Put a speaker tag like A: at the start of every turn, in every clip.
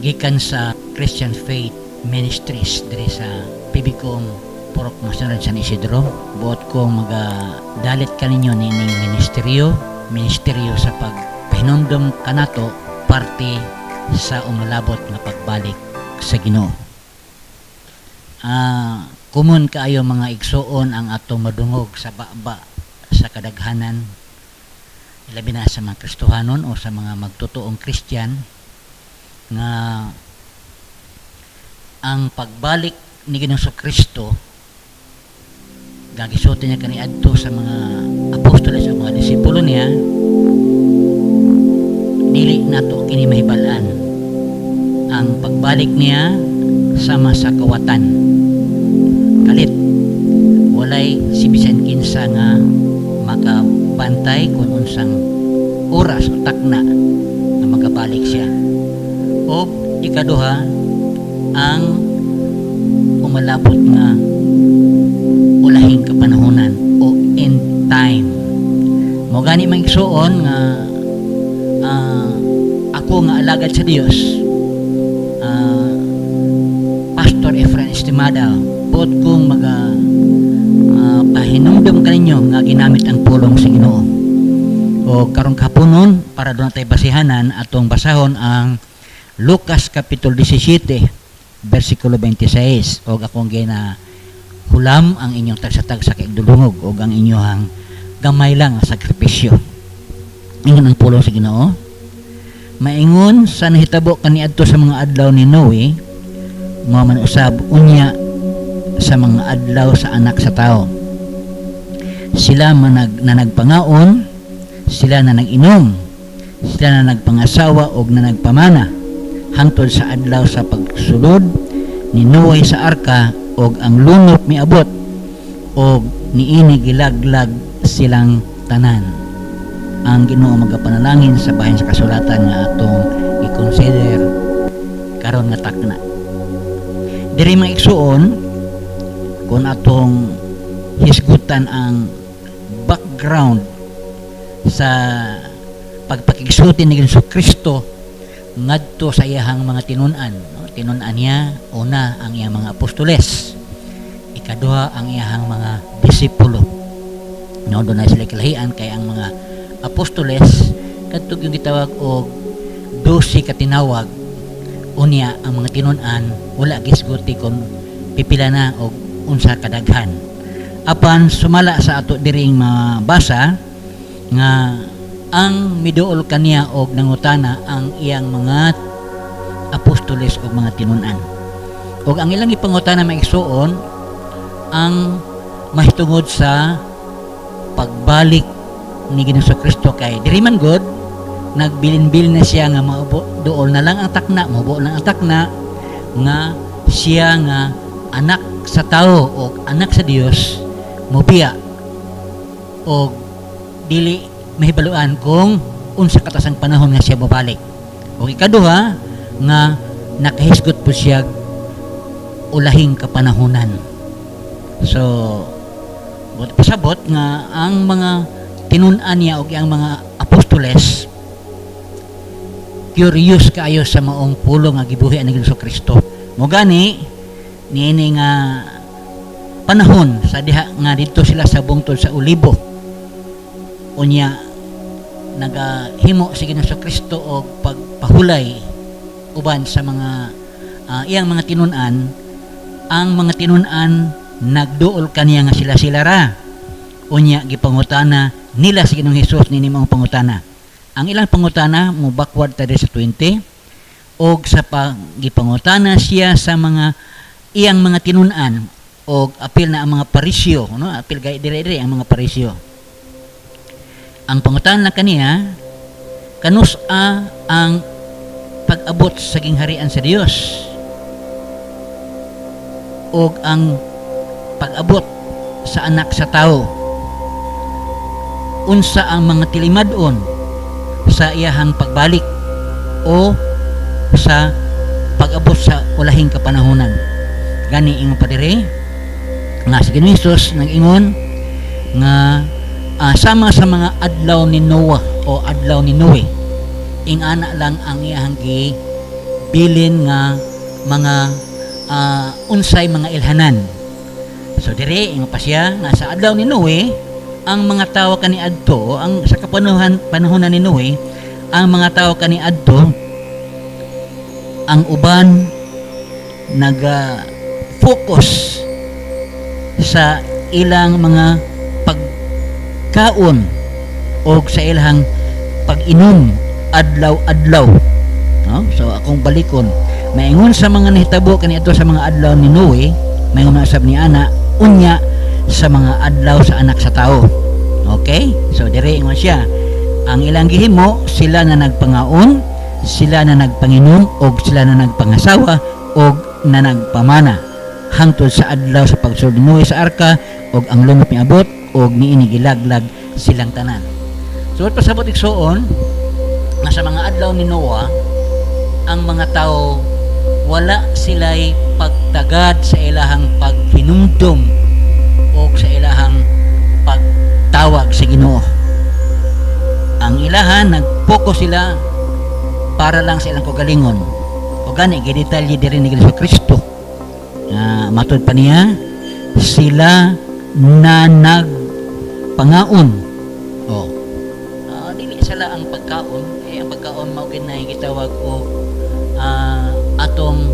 A: Gikan sa Christian Faith Ministries diri sa PBCom Purok Masunod, San Isidro. Buot ko magadalit kaninyo niining ministeryo, ministeryo sa pagpahinumdom kanato parte sa umalabot nga pagbalik sa Ginoo. Common kaayo, mga igsuon, ang atong madungog sa baba sa kadaghanan, labi na sa mga Kristohanon o sa mga magtotoong Christian, nga ang pagbalik ni Ginoong Kristo gagisuti niya kaniadto sa mga apostoles o mga disipulo niya, dili nato kini mahibal-an. Ang pagbalik niya sama sa kawatan kalit, walay si bisan kinsa nga makabantay kung unsang oras o takna nga makabalik siya. O ikaduha, ang umalabot nga ulahing kapanahonan o end time. Mo gani, mga igsuon, nga ako nga alagad sa Dios, Pastor Efren Estimada, buot kong maga pahinumdum kaninyo nga ginamit ang pulong sa Ginoo. O karong kahaponon, para duna tay basihanan, atong basahon ang Lucas Kapitulo 17 versikulo 26, og akong gina hulam ang inyong tagsa-tagsa ka igdulungog og ang inyong gamay lang nga sakripisyo. Ingon ang pulong sa Ginoo: "Maingon sa nahitabo kaniadto sa mga adlaw ni Noe, mao man usab unya sa mga adlaw sa Anak sa Tao. Sila manag, na nagpangaon, sila na nag-inom, sila na nagpangasawa og na nagpamana hangtod sa adlaw sa pagsulod ni Noe sa arka, og ang lunop miabot og niini gilaglag silang tanan." Ang Ginoo magapanalangin sa bahin sa kasulatan nga atong i-consider karon nga takna. Diri, mga igsuon, kung atong hisgutan ang background sa pagpakigsulti ni Hesus Kristo ngadto sa iyahang mga tinun-an, no? Tinun-an niya, una, ang iyang mga apostoles, ikaduha, ang iyahang mga disipulo, no? Duna sila kalahian kay ang mga apostoles kadto yung gitawag og 12 ka tinawag, unya ang mga tinun-an wala gisguti kung pipila na og unsa kadaghan. Apan sumala sa ato diring mabasa nga ang miduol kaniya og nangutana ang iyang mga apostoles og mga tinun-an, og ang ilang ipangutana, mga igsuon, ang mahitungod sa pagbalik ni Ginoong Kristo, kay diri man gud nagbilin-bilin na siya nga maubo dool na lang ang takna, mubo lang ang takna nga siya nga anak sa tao o anak sa Dios mobiya og dili mahibaluan kung unsa katasang panahon nga siya mobalik. O ikaduha, nga nakahisgot po siya ulahing kapanahonan. So buot pasabot nga ang mga tinun-an niya og ang mga apostoles curious kaayo sa maong pulong nga gibuhi ni Hesus Kristo. Mo gani niini nga panahon sa diha nga didto sila sa bungtod sa Olibo, unya nagahimo si Ginoong Kristo og pagpahulay uban sa mga iyang mga tinun-an. Ang mga tinun-an nagduol kaniya nga sila sila ra. Unya gipangutana nila si Ginoong Hesus nini mga pangutana. Ang ilang pangutana mo backward ta diri sa 20, og sa gipangutana siya sa mga iyang mga tinun-an og apil na ang mga Parisyo, no? Apil gay dire dire ang mga Parisyo. Ang pangutana kaniya, kanus-a ang pag-abot sa gingharian sa Dios og ang pag-abot sa Anak sa Tao? Unsa ang mga tilimad-on sa iyahang pagbalik o sa pag-abot sa ulahing kapanahonan? Gani ingon pa diri nga si Ginoong Hesus nag-ingon nga sama sa mga adlaw ni Noah o adlaw ni Noe, ingana lang ang iyahang gi gibilin nga mga unsay mga ilhanan. So dire ingon pa siya nga sa adlaw ni Noe, ang mga tawo kaniadto, ang sa kapanuhan panahonan ni Noe, ang mga tawo kaniadto, ang uban naga focus sa ilang mga pagkaon o sa ilang pag-inom adlaw-adlaw, no? So akong balikon, maingon sa mga nahitabo kaniadto sa mga adlaw ni Noe, maingon na sab ni ana unya sa mga adlaw sa Anak sa Tao. Okay? So dire ingon siya, ang ilang gihimo, sila na nagpangaon, sila na nagpanginom, og sila na nagpangasawa og na nagpamana hangtod sa adlaw sa pagsulod ni Noe sa arka, og ang lumot miabot og niini gilaglag silang tanan. So pasabot, igsuon, nga sa mga adlaw ni Noah, ang mga tao wala sila'y pagtagad sa ilahang paghinumdum o sa ilahang pagtawag sa Ginoo. Ang ilahan, nag-focus sila para lang sa ilang kaugalingon. O gani gidetalye diri ni Jesu Kristo. Matud pa niya, sila na nagpangaon. Oh. Dili sala ang pagkaon, eh ang pagkaon mao gid na gitawag og atong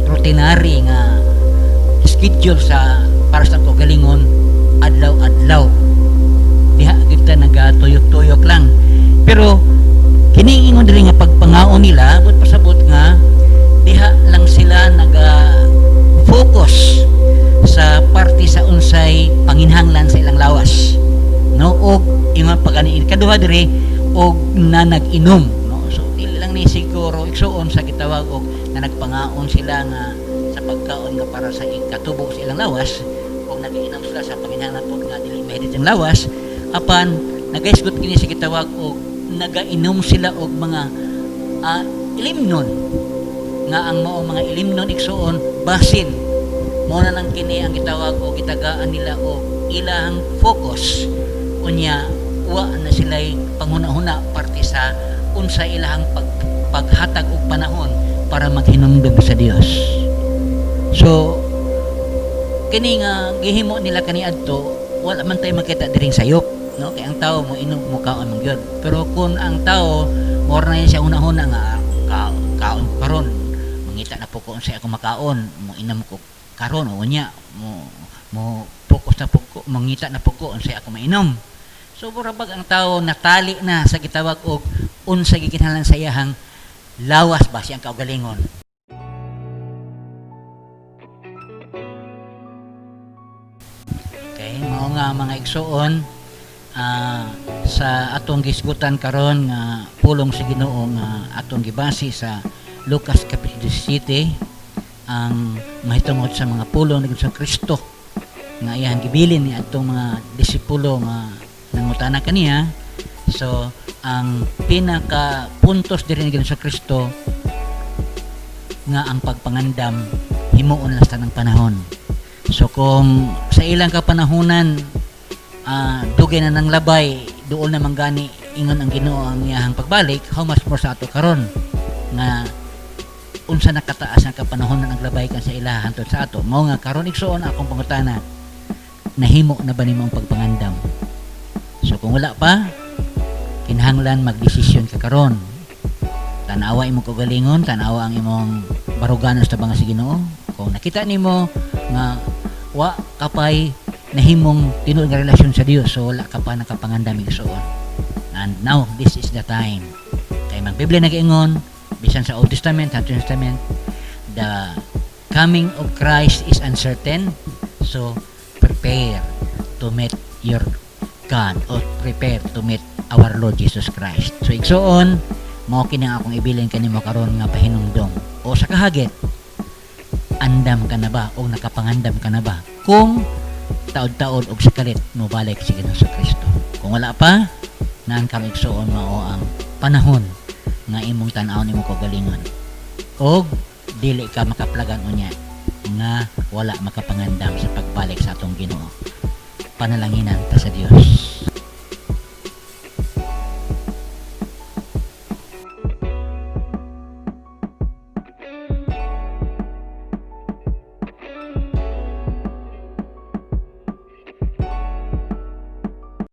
A: routinary nga schedule sa para sa kaugalingon adlaw-adlaw. Diha kita nagatuyok-tuyok lang. Pero kini ingon diri nga pagpangaon nila, but pasabot nga diha lang sila naga focus sa parte sa unsay panginhanglan sa ilang lawas, no? Og ingon pa gani kaduha diri, og na nag-inom, no? So dili lang ni siguro, igsuon, sa gitawag og na nagpangaon sila nga sa pagkaon nga para sa ikatubo sa ilang lawas og nagiinom sila sa panginhanglan pod nga dili mahidit ang lawas, apan nagaisgot kini sa gitawag og nagainom sila og mga ilimnon, nga ang mao mga ilimnon, igsuon, basin mo na lang kini ang gitawag o gitagaan nila og ilang focus. Unya wa na sila'y panghuna-huna parte sa unsa ilahang paghatag og panahon para maghinumdum sa Dios. So kini nga gihimo nila kaniadto, wala man tayo makita diring sayop, no? Kay ang tao mo inom, mo kaon man gyud. Pero kung ang tao mo na siya una-huna nga kaon ko karon, mangita na po ko unsay ako makaon, mo inom ko karon, o unya mo mo focus na po ko, mangita na po ko unsay ako mainom. So mura bag ang tao natali na sa gitawag og unsa gikinahanglan sa iyahang lawas ba, siyang kaugalingon. Okay, mao nga mga igsuon, sa atong gisgutan karon nga pulong sa Ginoo nga atong gibase sa Lucas kapitulo 17, ang mahitungod sa mga pulong ni Hesus Kristo nga iyang gibilin ni atong mga disipulo nga nangutana kaniya. So ang pinaka puntos diri ni Hesus Kristo nga ang pagpangandam himuon lang sa tanang panahon. So kung sa ilang kapanahunan dugay na nang labay, duol na man gani ingon ang Ginoo ang iyahang pagbalik, how much more sa ato karon nga unsa na kataas ang kapanahonan ang labay kan sa ilahan hantod sa ato. Mao nga karon, igsuon, akong pangutana, nahimo na ba nimo ang pagpangandam? So kung wala pa, kinahanglan magdesisyon ka karon. Tanawa imong kaugalingon, tanawa ang imong baruganan sa tabang sa Ginoo. Kung nakita nimo nga wa kapay nahimong tinuod nga relasyon sa Dios, so wala ka pa nakapangandam, igsuon. And now this is the time, kay mang Biblia nagaingon bisan sa Old Testament at New Testament, the coming of Christ is uncertain. So prepare to meet your God or prepare to meet our Lord Jesus Christ. So igsuon, mao kini ang akong ibilin kanimo karon nga pahinumdom o sa kahagit: andam ka na ba o nakapangandam ka na ba kung taod-taod og sakalit mobalik si Ginoong Kristo? Kung wala pa, naan karon, igsuon, mao ang panahon nga imong tan-awon imong kaugalingon og dili ka makaplagan unya nga wala makapangandam sa pagbalik sa atong Ginoo. Panalanginan ta sa Dios.